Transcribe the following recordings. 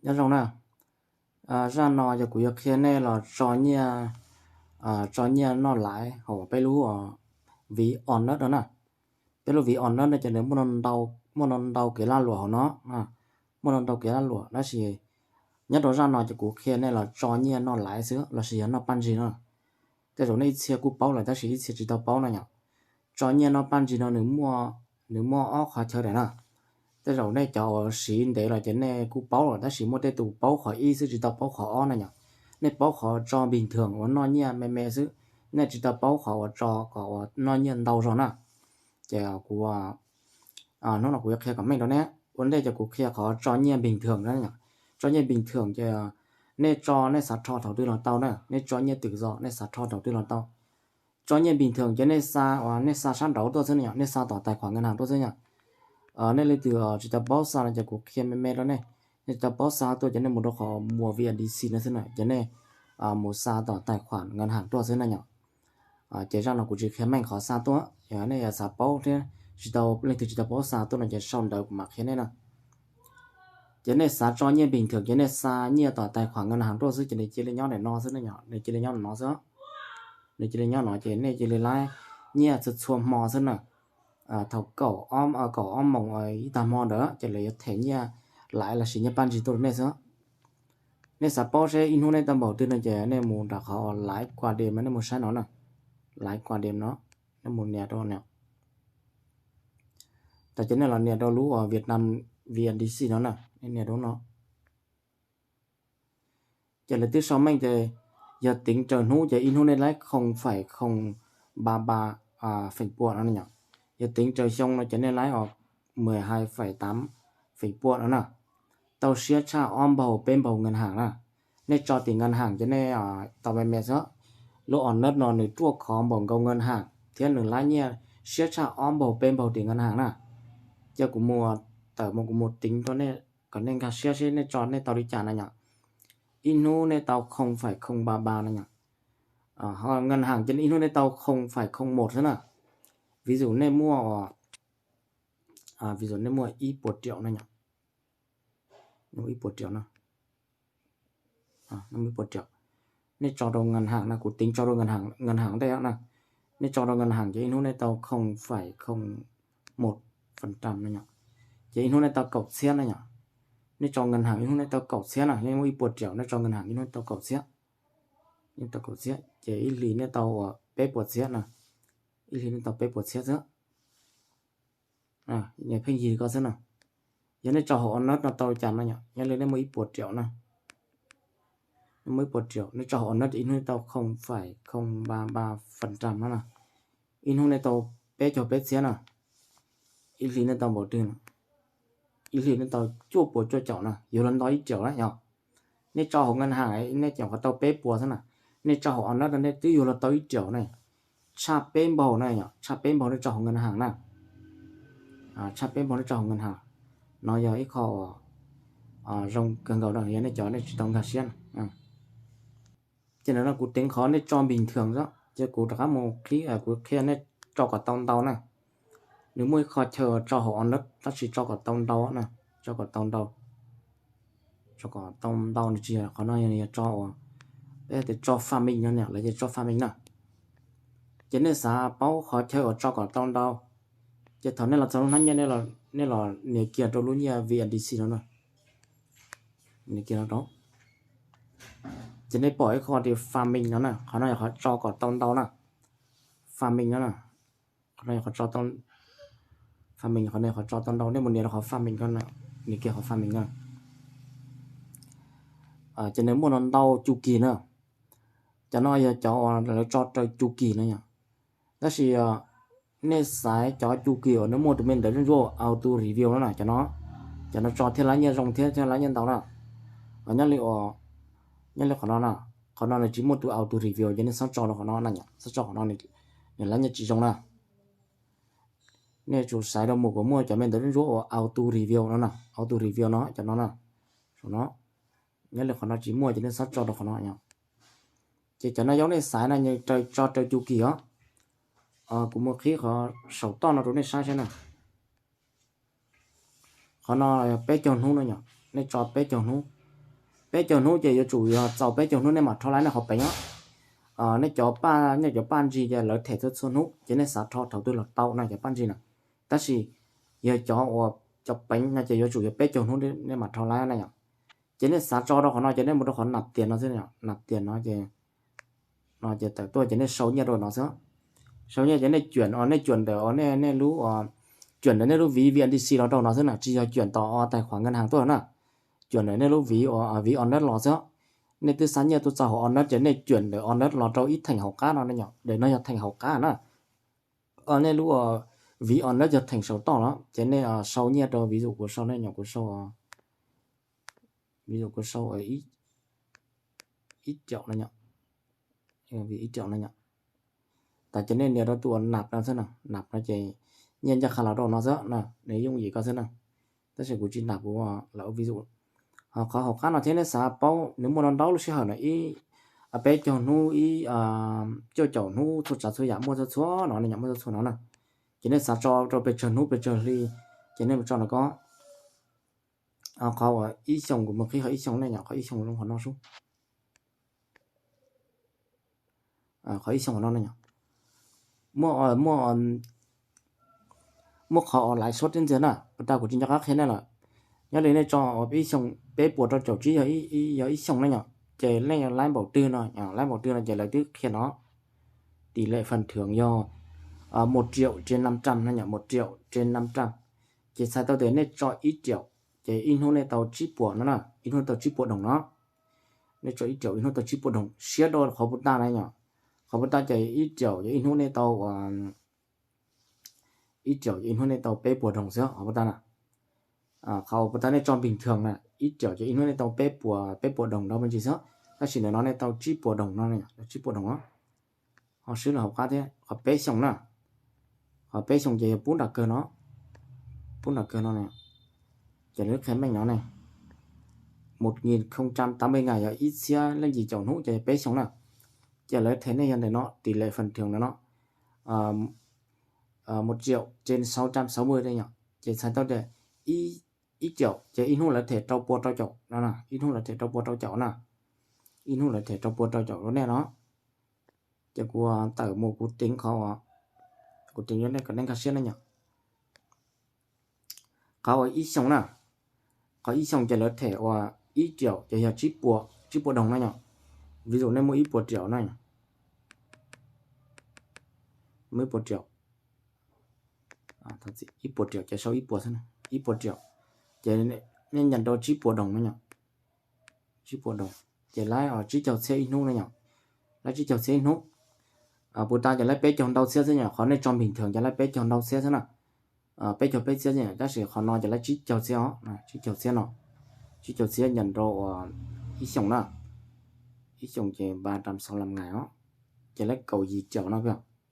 Nyob zoo na, zaj no yog kuv yuav qhia nej los tso nyiaj, tso nyiaj noj laiv hauv peb lub vis Onus no na. Peb lub vis Onus no ces nws muaj ntau kev lag luam hauv no, muaj ntau kev lag luam tab sis nyob rau zaj no ces kuv qhia nej los tso nyiaj noj laiv xwb lossis yog noj paj ntsig no. Tej zaum nej ib txhia kuj paub lawm tab sis ib txhia tsis tau paub no yom. Tso nyiaj noj paj ntsig no nws muaj ob qhov chaw daim na. Tej zaum nej cov uas siv ntev los ces nej kuj paub lawm tab sis muaj tej tus paub qhov ib xwb tsis tau paub qhov ob na yom. Nej paub qhov tso bình thường uas noj nyiaj me me xwb, nej tsis tau paub qhov uas tso kom uas noj nyiaj ntau zog na. Ces kuv, hnub no kuv yuav qhia kom meej rau nej. Ua ntej ces kuv qhia qhov tso nyiaj bình thường na. Tso nyiaj bình thường ces nej tso nej xav rho thaum twg los tau na, nej tso nyiaj tự do nej xav rho thaum twg los tau. Tso nyiaj bình thường ces nej xa, nej xa sab nraud tuaj xwb na yom, nej xa tom tài khoản ngân hàng tuaj xwb yom. Nej leej twg tsis tau paub xa no ces kuv qhia me me rau nej. Nej tsis tau paub xa tuaj ces nej mus rau qhov mua V N D C no xwb na ces nej mus xa tom tài khoản ngân hàng tuaj xwb na yom. Ces zaj no kuv tsis qhia meej qhov xa tuaj, yog nej yuav xav paub thiab tsis tau, leej twg tsis tau paub xa tuaj no ces sau ntawv kuv mam qhia nej na. Ces nej xav tso nyiaj bình thường ces nej xa nyiaj tom tài khoản ngân hàng tuaj xwb ces nws cia li nyob daim no xwb na yom, nws cia li nyob no xwb. Nws cia li nyob no ces nej cia li laib nyiaj txhua txhua hmo xwb na. Thaum kaum ob, kaum ob moos ib tag hmo ntawd ces lawv yuav them nyiaj laiv lossis nyiaj paj ntsig tuaj rau nej xwb. Nej xav paub seb ib hnub nej tau npaum twg no ces nej mus nram qhov laiv qua đêm no, nej mus saib no na. Laiv qua đêm no, nej mus nias rau no. Tam ces nej los nias rau lub uas Việt Nam V N D C no na, nej nias rau no. Ces lawv twb sau meej ces yog tính raws hnub ces ib hnub nej laib không phẩy không ba ba phím puam no yom. Yog tính raws xyoo no ces nej laib mười hai phẩy tám phím puam no na. Tau siab tshaj ob npaug peb npaug ngân hàng na. Nej tso tim ngân hàng ces nej tau me me xwb. Lub Onus no nws ruaj khov npaum nkaus ngân hàng thiab nws laib nyiaj siab tshaj ob npaug peb npaug tim ngân hàng na. Ces kuv mus, tawm mus kuv mus tính rau nej kom nej nkag siab seb nej tso nej tau li cas na yom. Ib hnub nej tau không phẩy không ba ba no yom. Ngân hàng ces ib hnub nej tau không phẩy không một xwb na. Ví dụ nej muaj, ví dụ nej muaj ib puas triệu no yom. Ib puas triệu no, ib puas triệu. Nej tso rau ngân hàng na, kuv tính tso rau ngân hàng, ngân hàng ntej na. Nej tso rau ngân hàng ces ib hnub nej tau không phẩy không một phần trăm no yom. Ces ib hnub nej tau kaum txhiab na yom. Nej tso ngân hàng ib hnub nej tau kaum txhiab na, nej muaj ib puas triệu nej tso ngân hàng ib hnub tau kaum txhiab. Tau kaum txhiab ces ib hlis nej tau uas peb puas txhiab na. Ib hlis nej tau peb puas txhiab xwb. Pheej yig ko xwb na. Yog nej tso hauv Onus no tau li cas no yom, nyob li nej muaj ib puas triệu na. Nej muaj ib puas triệu, nej tso hauv Onus ib hnub nej tau không phẩy không ba ba phần trăm no na. Ib hnub nej tau peb caug peb txhiab na. Ib hlis nej tau npaum twg? Ib hlis nej tau cuaj puas cuaj caum na, yuav luag ntau ib triệu na yom. Nej tso hauv ngân hàng nej tseem qhov tau peb puas xwb na. Nej tso hauv Onus no nej twb yuav luag tau ib triệu na. Tshaj peb npaug na yom, tshaj peb npaug nej tso hauv ngân hàng na. Tshaj peb npaug nej tso hauv ngân hàng. No yog ib qho zoo kawg nkaus no yog nej cov nej tsis tau nkag siab na. Ces ntawm no kuv teev qhov nej tso bình thường xwb ces kuv rov qab mus qhib, kuv qhia nej tso kom tau ntau na. Nws muaj ib qho chaw tso hauv Onus tab sis tso kom tau ntau na, tso kom tau ntau. Tso kom tau ntau nws tsis yog qhov no, yog tso uas, peb tias tso farming no, lawv tias tso farming na. Ces nej xav paub qhov chaw uas tso kom tau ntau, ces thaum nej los txog lub hnab nyiaj, nej los nias kiag rau lub nyiaj V N D C no na. Nias kiag no rau, ces nej pom ib qho tias farming no na, qhov no yog qhov tso kom tau ntau na. Farming no na, qhov no yog qhov tso, farming qhov no yog qhov tso tau ntau, nej mus nias rau qhov farming no, nias kiag qhov farming no. Ces nws muaj no ntau chu kỳ na. Cov no yog cov uas lawv tso raws chu kỳ no yom. Tab sis nej xaiv cov chu kỳ uas nws muaj tus me ntawv zuj zus auto review no na, cov no, cov no tso thiaj laib nyiaj zoo thiab thiaj laib nyiaj ntau na. Nyob li, nyob li qhov no na, qhov no nws tsis muaj tus auto review ces nej txhob tso rau qhov no na, txhob tso qhov no, nws laib nyiaj tsis zoo na. Nej tsum xaiv rau mus kom muaj cov me ntawv zuj zus uas auto review no na, auto review no, cov no na, saum no. Nyob li qhov no tsis muaj ces nej txhob tso rau qhov no yom. Ces cov no yog nej xaiv na, tso raws chu kỳ os. Kuv mus qhib qhov saum toj no rau nej saib saib na. Qhov no yog peb caug hnub no yom, nej tso peb caug hnub. Peb caug hnub ces yuav tsum yog txaus peb caug hnub nej mam rho laiv nej qhov peev os. Nej cov paj, nej cov paj ntsig ces lawv them txhua txhua hnub ces nej xav rho thaum twg los tau no cov paj ntsig na. Tab sis yog cov uas cov peev no ces yuav tsum yog peb caug hnub nej mam rho laiv na yom. Ces nej xav tso rau qhov no ces nej mus rau qhov nạp tiền no xwb, nạp tiền no ces, no ces tawm tuaj ces nej sau nyiaj rau no xwb. Sau nyiaj ces nej cuam, nej cuam ntawm nej lub, cuam ntawm nej lub ví V N D C los rau no xwb na, tsis yog cuam tom tài khoản ngân hàng tuaj na. Cuam ntawm nej lub ví, ví Onet los xwb. Nej twb xa nyiaj tuaj txog hauv Onet ces nej cuam ntawm Onet los rau ib theem hauv qab no ne yom, ntawm no yog theem hauv qab na. Nej lub ví Onet yog theem saum toj no ces nej sau nyiaj rau, ví dụ kuv sau ne yom, kuv sau, ví dụ kuv sau ib triệu no yom, ib triệu no yom. Tas ces nej nias rau tus uas nạp no xwb na, nạp no ces nyiaj ncaj qha los rau no xwb na, nws yooj yim koj xwb na. Tab sis kuv tsis nạp, kuv lam ua ví dụ. Ho qhov hauv qab no thiab nej xav paub nws muaj no ntau lub sij hawm no ib, peb caug hnub, ib cuaj caum hnub, txhua tsav txhua yam muaj txhua txhua no ne yom, muaj txhua txhua no na. Ces nej xav tso rau pes tsawg hnub pes tsawg hli ces nej mus tso no ko. Qhov uas ib xyoos, kuv mus qhib qhov ib xyoos ne yom, qhov ib xyoos zoo qhov no sub. Qhov ib xyoos qhov no ne yom, muaj, muaj qhov uas lãi suất thiab ntxiag na, puas tas kuv tsis nco qab qhia nej lawm. Nyob li nej tso ib xyoos peb puas rau caum tsib yog ib xyoos ne yom, ces nej laiv npaum twg no, laiv npaum twg no ces lawv twb qhia no. Tỷ lệ phần thưởng yog một triệu trên năm trăm no yom, một triệu trên năm trăm. Ces txhais tau tias nej tso ib triệu ces ib hnub nej tau tsib puas no na, ib hnub tau tsib puas đồng no. Nej tso ib triệu ib hnub tau tsib puas đồng, siab rau qhov puas tas na yom. Qhov puas tas ces ib triệu ces ib hnub nej tau, ib triệu ces ib hnub nej tau peb puas đồng xwb qhov puas tas na. Qhov puas tas nej tso bình thường na, ib triệu ces ib hnub nej tau peb puas, peb puas đồng rau me ntsis xwb. Tab sis ntawm no nej tau tsib puas đồng no, tsib puas đồng no. Ho swb los hauv qab thiab, qhov peb xyoos na, qhov peb xyoos ces yog pub nram kawg no, pub nram kawg no ne. Ces lawv qhia meej no ne, một nghìn không trăm tám mươi ngày yog ib txhiab leej yim caum hnub ces yog peb xyoos na. Ces lawv them nej yog ntawm no, tỷ lệ phần thưởng ntawm no một triệu trên sáu trăm sáu mươi ne yom. Ces txhais tau tias ib triệu ces ib hnub lawv them rau pua rau caum no, ib hnub lawv them rau pua rau caum na, ib hnub lawv them rau pua rau caum rau nej no. Ces kuv tawm mus kuv teev qhov, kuv teev rau nej kom nej nkag siab na yom. Qhov uas ib xyoos na, qhov ib xyoos ces lawv them ua ib triệu ces yog tsib puas, tsib puas đồng na yom. Ví dụ nej muaj ib puas triệu na, muaj ib puas triệu, ib puas triệu ces sau ib puas xwb, ib puas triệu ces nej nyeem rau tsib puas đồng no yom, tsib puas đồng, ces laiv tsib caug txhiab ib hnub na yom, laiv tsib caug txhiab ib hnub. Puas tas ces laiv peb caug ntau txhiab xwb yom, qhov nej tso bình thường ces laiv peb caug ntau txhiab xwb na, peb caug peb txhiab xwb yom, tab sis qhov no ces laiv tsib caug txhiab os, tsib caug txhiab no, tsib caug txhiab nyeem rau ib xyoos na, ib xyoos ces ba trăm sáu mươi lăm ngày os, ces laiv kaum yim triệu no,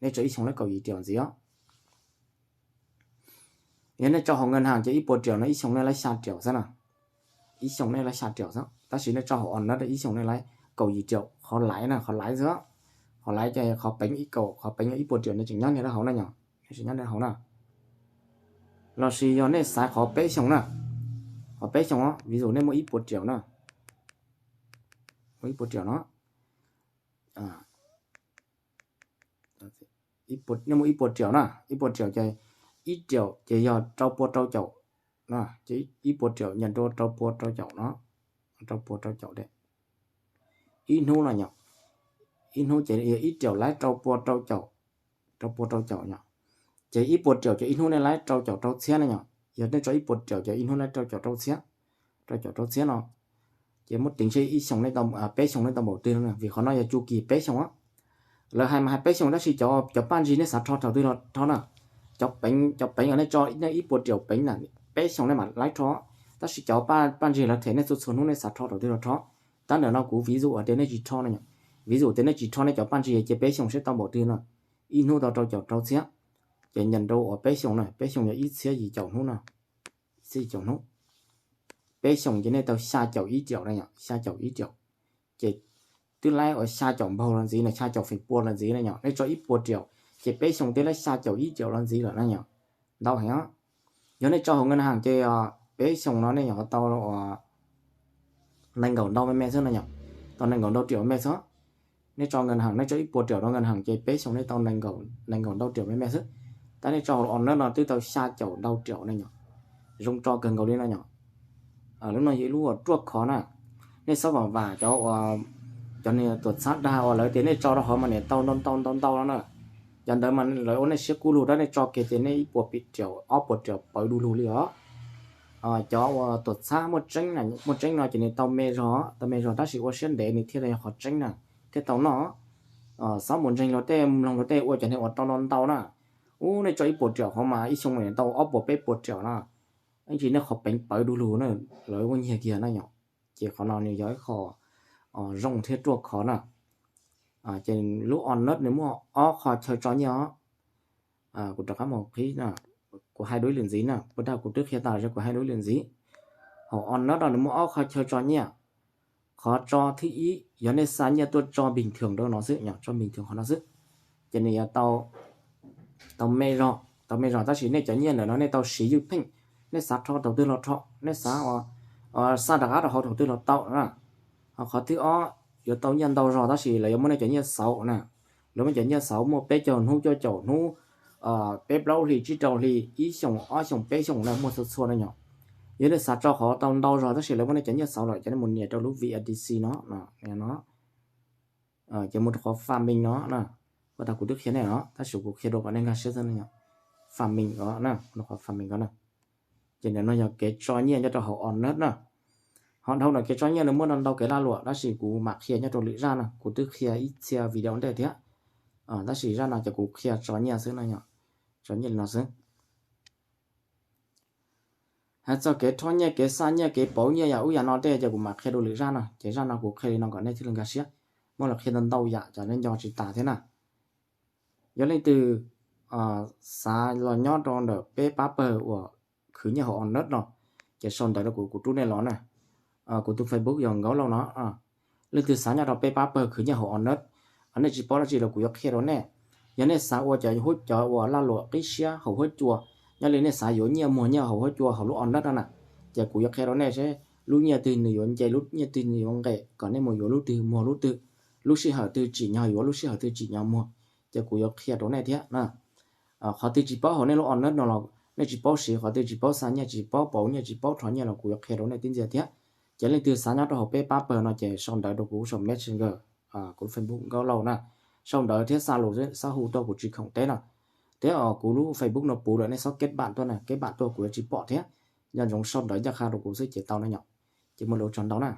nej tso ib xyoos laiv kaum yim triệu ntxiv os. Yog nej tso hauv ngân hàng ces ib puas triệu no ib xyoos nej laiv xya triệu xwb na, ib xyoos nej laiv xya triệu xwb, tab sis nej tso hauv online ib xyoos nej laiv kaum yim triệu, qhov laiv na, qhov laiv xwb, qhov laiv ces qhov peev ib kaum, qhov peev ib puas triệu nej tseem nyob niaj rau hauv na yom, nej tseem nyob niaj hauv na. Los sis yog nej xaiv qhov peb xyoos na, qhov peb xyoos os, ví dụ nej muaj ib puas triệu na, muaj ib puas triệu no, nej muaj ib puas triệu na, ib puas triệu ces ib triệu ces yog rau pua rau caum, ib puas triệu nyeem rau rau pua rau caum no, rau pua rau caum, ib hnub no yom, ib hnub ces yog ib triệu laiv rau pua rau caum, rau pua rau caum yom. Ces ib puas triệu ces ib hnub nej laiv rau caum rau txhiab na yom, yog nej tso ib puas triệu ces ib hnub laiv rau caum rau txhiab, rau caum rau txhiab no. Ces muab teev seb ib xyoos nej tau, peb xyoos nej tau npaum twg no, vim qhov no yog chu kis peb xyoos. Lawv hais mas hais peb xyoos tab sis cov, cov paj ntsig nej xav rho thaum twg los rho na. Cov peev, cov peev uas nej tso nej ib puas triệu peev na, peb xyoos nej mam laiv rho, tab sis cov paj ntsig lawv them nej txhua txhua hnub nej xav rho thaum twg los rho. Tab ntawm no kuv ví dụ tias nej tsis rho na yom, ví dụ tias nej tsis rho nej cov paj ntsig ces peb xyoos seb tau npaum twg no, ib hnub tau rau caum rau txhiab. Ces nyeem rau uas peb xyoos na, peb xyoos yog ib txhiab yim caum hnub na, ib txhiab yim caum hnub. Peb xyoos ces nej tau xya caum ib triệu na yom, xya caum ib triệu. Ces twb laiv uas xya caum npaug los ntxiv na, xya caum feem pua los ntxiv na yom, nej tso ib puas triệu ces peb xyoos twb laiv xya caum ib triệu los ntxiv lawm na yom, ntau heev. Yog nej tso hauv ngân hàng ces peb xyoos no nej yog tau nees nkaum ntau me me xwb no yom. Tau nees nkaum ntau triệu me xwb. Nej tso nkas ham, nej tso ib puas triệu rau nkas ham ces peb xyoos nej tau nees nkaum ntau triệu me me xwb. Tab nej tso hauv o nab no twb tau xya caum ntau triệu ne yom. Zoo tso kawg nkaus li no yom. Lub no yog ib lub uas ruaj khov na. Nej xob vam vam cov uas, cov niag tuam txhab dag uas lawv tias nej tso rau hauv mas niam tau ntau ntau ntau ntau no na. Cov ntawd mas lawv ua nej siab kub lug, tab nej tso kiag ces nej ib puas triệu, ob puas triệu pawv du lug li os. Cov uas tuam txhab muaj tseeb no ces nws tau me zog, tau me zog tab sis ua siab ntev nws thiaj li yog qhov tseeb na, thiaj tau noj. Xob mus ntseeg luag tej, mloog luag tej ua cov niag uas tau ntau ntau na. Ub, nej tso ib puas triệu hauv mas ib xyoo mas tau ob puas peb puas triệu na. Ib ntsis nej qhov peev pawv du lug na, lawv ua nyiag kiag na yom. Ces qhov no nws yog ib qho zoo thiab ruaj khov na. Ces lub o nab nws muaj ob qho chaw tso nyiaj os. Kuv rov qab mus qhib, kuv hais dua ib lwm ntxiv na, puas dag kuv twb qhia tas lawm, kuv hais dua ib lwm ntxiv. Hauv o nab no nws muaj ob qho chaw tso nyiaj. Qhov tso thib ib yog nej xa nyiaj tuaj tso bình thường rau no xwb, tso bình thường qhov no xwb, ces nws yuav tau me zog, tau me zog tab sis nej cov nyiaj ntawm no nej tau siv ywj pheej, nej xav rho thaum twg los rho, nej xav xa rov qab rau hauv thaum twg los tau na. Ho qhov thib ob yuav tau nyiaj ntau zog tab sis lawv yuav muab nej cov nyiaj xauv na. Lawv muab cov nyiaj xauv muaj peb caug hnub, cuaj caum hnub, peb plaub hlis, tsib rau hlis, ib xyoos, ob xyoos, peb xyoos na, muaj txhua txhua na yom. Yog nej xav tso qhov tau ntau zog tab sis lawv muab nej cov nyiaj xauv lawm ces nej mus nias rau lub V A D C no, no, ces mus rau qhov farming no na. Puas dag kuv twb qhia nej no tab sis kuv qhia dua kom nej nkag siab xwb no. Farming ko na, qhov farming ko na. Ces ntawm no yog kev tso nyiaj nyob rau hauv o nab na. Ho dhau ntawm kev tso nyiaj nws muaj ntau kev lag luam tab sis kuv mam qhia nyob rau lwm zaj na, kuv twb qhia ib txhia video ntej thiab. Tab sis zaj no ces kuv qhia tso nyiaj xwb no yom. Tso nyiaj li no xwb. Hais txog kev rho nyiaj, kev xa nyiaj, kev pauv nyiaj yam ub yam no tej ces kuv mam qhia rau lwm zaj no, ces zaj no kuv qhia li no kom nej thiaj li nkag siab. Muab los qhia ntau ntau yam ces nej nco tsis tas thiab na. Yog leej twg xav los nyob rau ntawm peb pab pawg uas khwv nyiaj hauv o nab no, ces sau ntawv rau kuv, kuv rub nej los na. Kuv tus Facebook yog Nkauj Lauj no. Leej twg xav nyob rau peb pab pawg khwv nyiaj hauv o nab, nej tsis paub dab tsi los kuv yuav qhia rau nej. Yog nej xav ua cov huab, cov uas lag luam qib siab hauv huab cua, nyob li nej xav yuav nyiaj muag nyiaj hauv huab cua hauv lub o nab no na, ces kuv yuav qhia rau nej seb lub nyiaj twg nws yuav nce, lub nyiaj twg nws yuav nqes, kom nej mus yuav lub twg muag lub twg, lub sij hawm twg tsim nyog yuav, lub sij hawm twg tsim nyog muag, ces kuv yuav qhia rau nej thiab na. Qhov twg tsis paub hauv nej lub o nab no los nej tsis paub siv, qhov twg tsis paub xa nyiaj, tsis paub pauv nyiaj, tsis paub rho nyiaj los kuv yuav qhia rau nej tib ntxias thiab. Ces leej twg xav nyob rau hauv peb pab pawg no ces sau ntawv rau kuv saum Messenger, kuv Facebook Nkauj Lauj na. Sau ntawv thiab xa lus xwb, xab hu tuaj kuv tsis khoom teb no. Thiab kuv lub Facebook no puv lawm, nej xob kết bạn tuaj na, kết bạn tuaj kuv yuav tsis pom thiab. Nco ntsoov sau ntawv ncaj qha rau kuv xwb ces tau na yom. Ces muaj lus ua tsaug ntau na.